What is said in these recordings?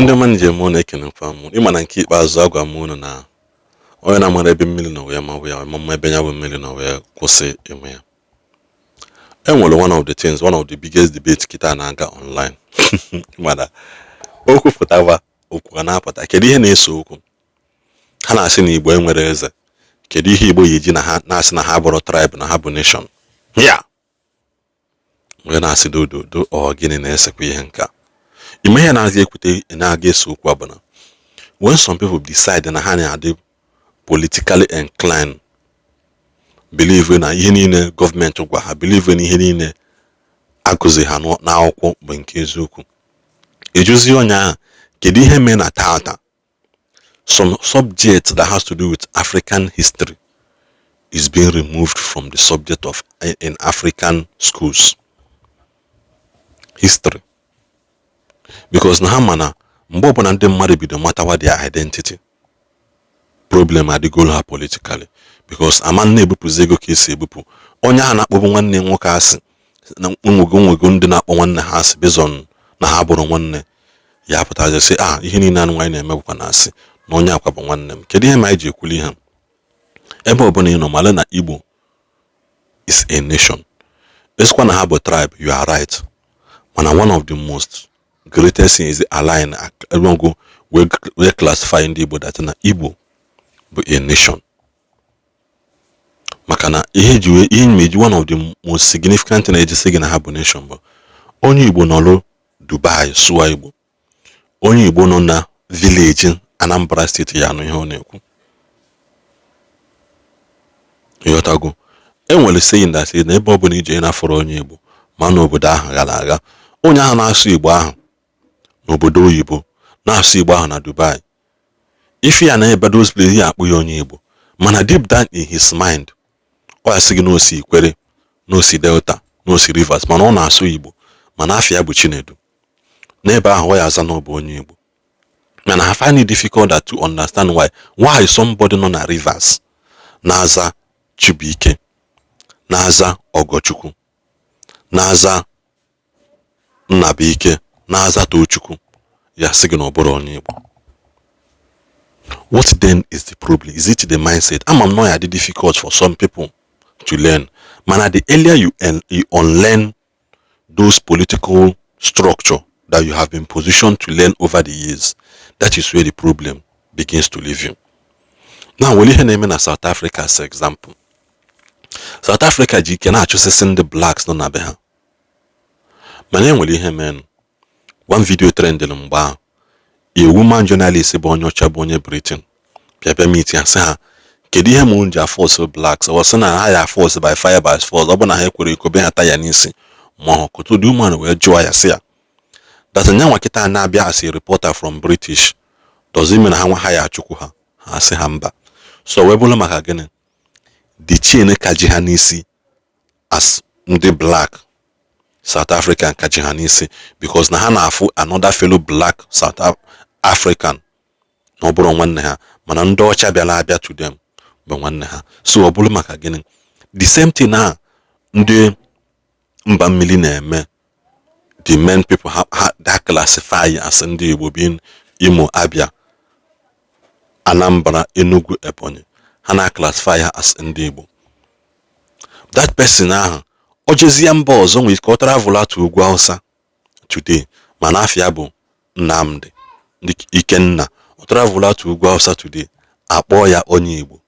Igbo ndị ọma, njem ụnụ, ekenekwa m. Ịma na nke ikpeazụ agwa m unu na onye na-amara ebe mmiri nọ wee mabụ ya mama, ebe ya bụ mmiri nọ wee kwụsị ịmụ ya. E nwere one of the things, one of the biggest debate kịta na-aga online, mana okwu pụtawa, okwu a na-apụta. Kedu ihe na-ese okwu? Ha na-asị na Igbo enwere eze. Kedu ihe Igbo yi eji na ha na-asị na ha bụrụ tribe, na ha bụ nation ya? Onye na-asị dododo, ọ gịnị na-esekwa ihe nke a? Ime ihe na-aga ekwute na-aga ese okwu a bụ na when some people decide na ha na-adị politically inclined, believe na ihe niile gọọmenti gwa ha, believe na ihe niile agụzi ha n'akwụkwọ bụ nke eziokwu, ejuzi onye ahụ, kedu ihe mee na tata some subject that has to do with African history is being removed from the subject of in African schools history? Because na ha ma na mgbe ọbụla ndị mmadụ bido matawa their identity, problem adịgolo ha politically, because ama na-ebupụzi ego ka esi ebupụ onye ahụ na-akpọbụ nwanne nwoke asị na nwego nwego ndị na-akpọ nwanne ha asị based on na ha bụrụ nwanne ya, pụtazi sị a ihe niile anụ nwaanyị na-eme bụkwa na asị na onye akwa bụ nwanne m. Kedu ihe ma anyị ji ekwuli ihe? Ebe ọbụla ị nọ, mara na Igbo is a nation. Esikwa na ha bụ tribe, you are right, mana one of the most greatest thing is align enwego wee classify ndị Igbo that na Igbo bụ a nation, maka na ihe ji wee ihe meji one of the most significant thing eji sị gị na ha bụ nation bụ onye Igbo nọrọ Dubai sụwa Igbo, onye Igbo nọ na village Anambra Steeti ya anụ ihe ọ na-ekwu. Ịghọtago? E nwere saying that say na ebe ọ bụla ije na-afọrọ onye Igbo ma n'obodo ahụ gara aga, onye ahụ na-asụ Igbo ahụ n'obodo oyibo, na-asụ Igbo ahụ na Dubai, ife ya na ebe those places, ya akpụ ya onye Igbo, mana deep down in his mind, ọ ya sị gị na osi Ikwere, na osi Delta, na osi Rivers, mana ọ na-asụ Igbo, mana afọ ya bụ Chinedu. N'ebe ahụ ọ ya aza na ọ bụ onye Igbo, mana I find it difficult that to understand why somebody nọ na Rivers na-aza Chibuike, na-aza Ọgọchukwu, na-aza Nnabuike, na-aza Tochukwu, ya sị gị na ọ bụrụ onye Igbo. What then is the problem? Is it the mindset? Ama m na ọ ya dị difficult for some people to learn, mana the earlier you unlearn those political structure that you have been positioned to learn over the years, that is where the problem begins to leave you. Now, were ihe na-eme na South Africa as example. South Africa ji ike na-achụsịsị ndị blacks nọ na be ha, mana e nwere ihe menụ. One video trending mgbe ahụ, a woman journalist bụ onye ọcha, bụ onye Britain, bịa bịa meet ya, sị ha, kedu ihe ma unu ji aforce blacks? Ọ sị na ha ya force by fire, by force, ọ bụ na ha ekwere ikobe ha taya n'isi ma ọ kụtụ. The woman wee jụọ ya, sị ya that nyanwa kịta na-abịa as a reporter from British, does it mean na ha nwa ha ya achụkwu ha? Ha sị ha mba. So wee bụrụ maka gịnị the chain ka ji ha n'isi as ndị black South African ka ji ha n'isi? Because na ha na-afụ another fellow black South African na ọ bụrụ nwanne ha, mana ndị ọcha bịara abịa to them bụ nwanne ha. So ọ bụrụ maka gịnị the same thing na ndị mba mmiri na-eme, the main people ha that classify as ndị Igbo being Imo, Abia, Anambra, Enugu, Ebonyi, ha na classify ha as ndị Igbo. That person ahụ o jezie mba ọzọ, nwere ike ọ travel to ugwu Hausa today, mana afịa bụ Nnamdi Ikenna. Ọ travel to ugwu Hausa today, akpọọ ya onye Igbo,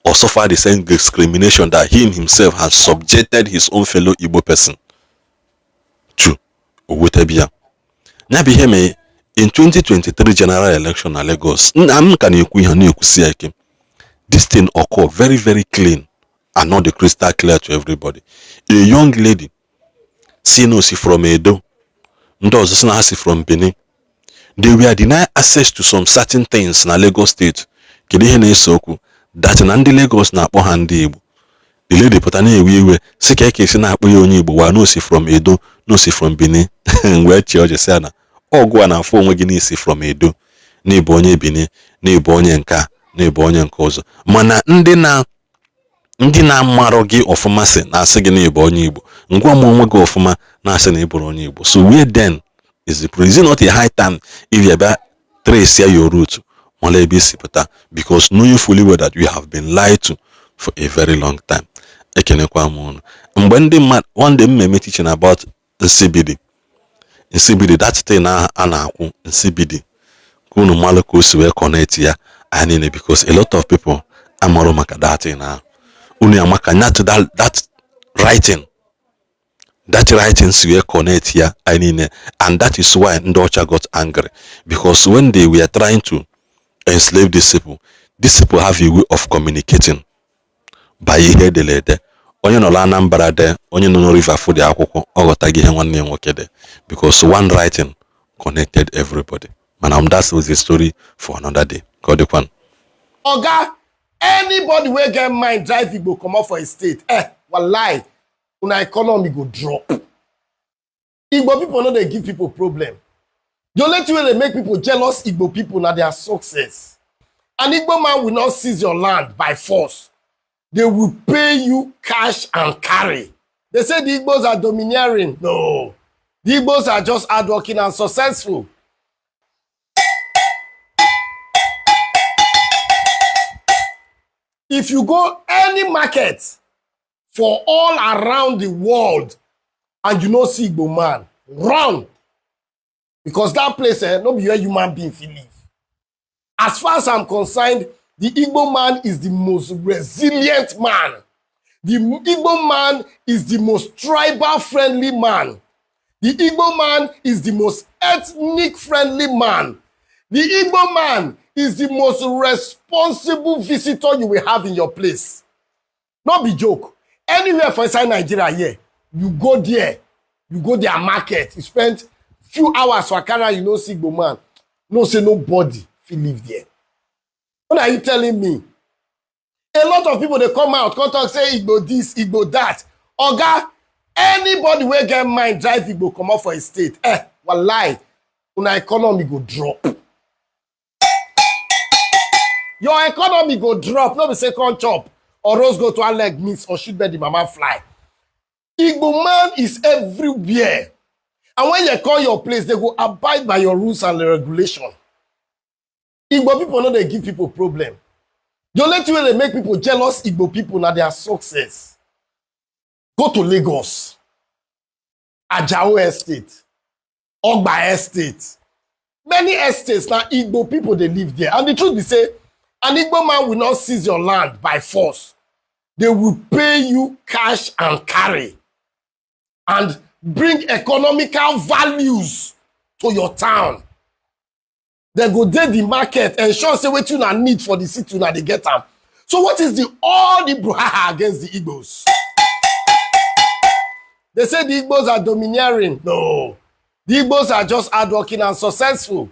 or suffer the same discrimination that he himself has subjected his own fellow Igbo person to. Owutebia ya bụ ihe mee in 2023 general election na Lagos. Nna m ka na-ekwu ihe na-ekwusi ya ike. This thing occur very, very clean and not the crystal clear to everybody. A young lady si na osi from Edo, ndị ọzọ si na ha si from Benin, they were denied access to some certain things na Lagos State. Kedu ihe na-ese okwu? That na ndị Lagos na-akpọ ha ndị Igbo. The lady pụta na-ewe iwe, si ka eke esi na-akpọ ya onye Igbo wa na osi from Edo, na osi from Benin. Wee chịa ọchị, sị ya na ọgụ a na-afụ onwe gị n'isi from Edo, na ịbụ onye Benin, na ịbụ onye nke a, na ịbụ onye nke ọzọ, mana ndị na-amarụ gị ọfụma sị na-asị gị na ịbụ onye Igbo. Ngwa m onwe gị ọfụma na-asị na ị bụrụ onye Igbo. So where then is the problem? Is the is it not a high time if you bịa trace your root, mara ebe isi pụta? Because knowing fully well that you have been lied to for a very long time. Ekenekwa m unu. Mgbe ndị mmadụ, one day m eme teaching about nsibidi, nsibidi, that thing a na-akwụ nsibidi, ka unu malụ ka o si wee connect ya anyị niile, because a lot of people amarụ maka that thing ahụ. Unu amaka nyatụ that writing si wee connect ya anyị niile. And that is why ndị ọcha got angry, because when they were trying to enslave these people, these people have a way of communicating by ihe edere ede. Onye nọ na Anambra de, onye nọ na River fụ dị akwụkwọ, ọ ghọtaghị ihe nwanne ya nwoke de, because one writing connected everybody. Mana that was a story for another day. Ka ọ dịkwanụ. Oga, anybody wey get mind drive Igbo comot for a state, wallahi, una economy go drop. Igbo people no dey give people problem. The only thing wey dey make people jealous Igbo people na their success. An Igbo man will not seize your land by force. They will pay you cash and carry. They say the Igbos are domineering. No, the Igbos are just hardworking and successful. If you go any market for all around the world and you no see Igbo man, run, because that place, no be where human being fit live. As far as I'm concerned, the Igbo man is the most resilient man. The Igbo man is the most tribal friendly man. The Igbo man is the most ethnic friendly man. The Igbo man is the most responsible visitor you will have in your place. No be joke. Anywhere for inside Nigeria here, you go there, you go their market, you spend few hours for Akara, you no see Igbo man. No say nobody fit live there. What are you telling me? A lot of people dey come out, come talk say Igbo this, Igbo that. Oga, anybody wey get mind drive Igbo comot for a state, wallahi, una economy go drop. Your economy go drop. No be say come chop or rose go to one leg miss or shoot bird the mama fly. Igbo man is everywhere. And when you call your place, they go abide by your rules and regulation. Igbo people no dey give people problem. The only thing wey dey make people jealous Igbo people na their success. Go to Lagos, Ajao Estate, Ogba Estate. Many estates na Igbo people dey live there. And the truth be say, an Igbo man will not seize your land by force. They will pay you cash and carry and bring economical values to your town. They go dey the market, ensure say wetin una need for the city, una dey get am. So what is the all the brouhaha against the Igbos? They say the Igbos are domineering. No, the Igbos are just hardworking and successful.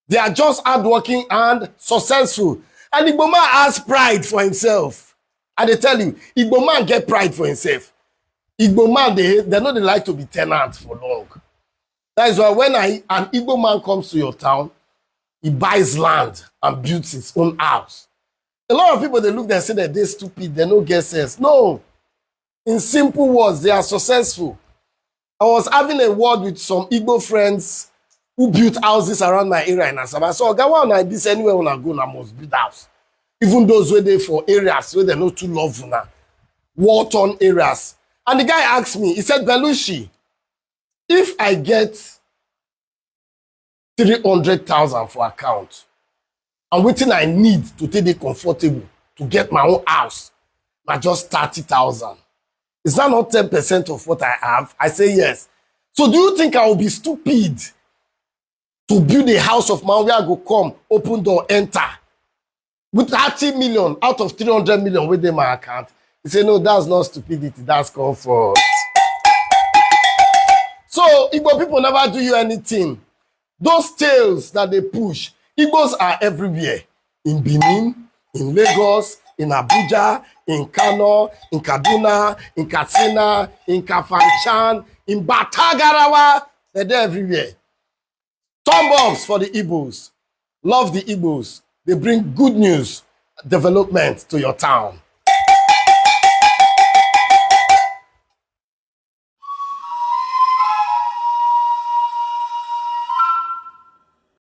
They are just hardworking and successful. And Igbo man has pride for himself. I dey tell you, Igbo man get pride for himself. Igbo man, they no dey like to be tenant for long. That is why when an Igbo man comes to your town, he buys land and builds his own house. A lot of people, they look and say that they stupid, they no get sense. No. In simple words, they are successful. I was having a word with some Igbo friends who built houses around my area in Asaba. So, oga, why una this anywhere una go, una must build house. Even those wey dey for areas where they no too love una, war-torn areas. And the guy asked me, he said, "Belushi, if I get 300,000 for account, and wetin I need to take dey comfortable to get my own house, na just 30,000. Is that not 10% of what I have?" I say, "Yes." "So do you think I will be stupid to build a house of my own where I go come, open door, enter with 30 million out of 300 million within my account?" He said, "No, that's not stupidity, that's comfort." So Igbo people never do you anything. Those tales that they push, Igbos are everywhere. In Benin, in Lagos, in Abuja, in Kano, in Kaduna, in Katsina, in Kafanchan, in Batagarawa, they're there everywhere. Thumb ups for the Igbos. Love the Igbos. They bring good news, development to your town.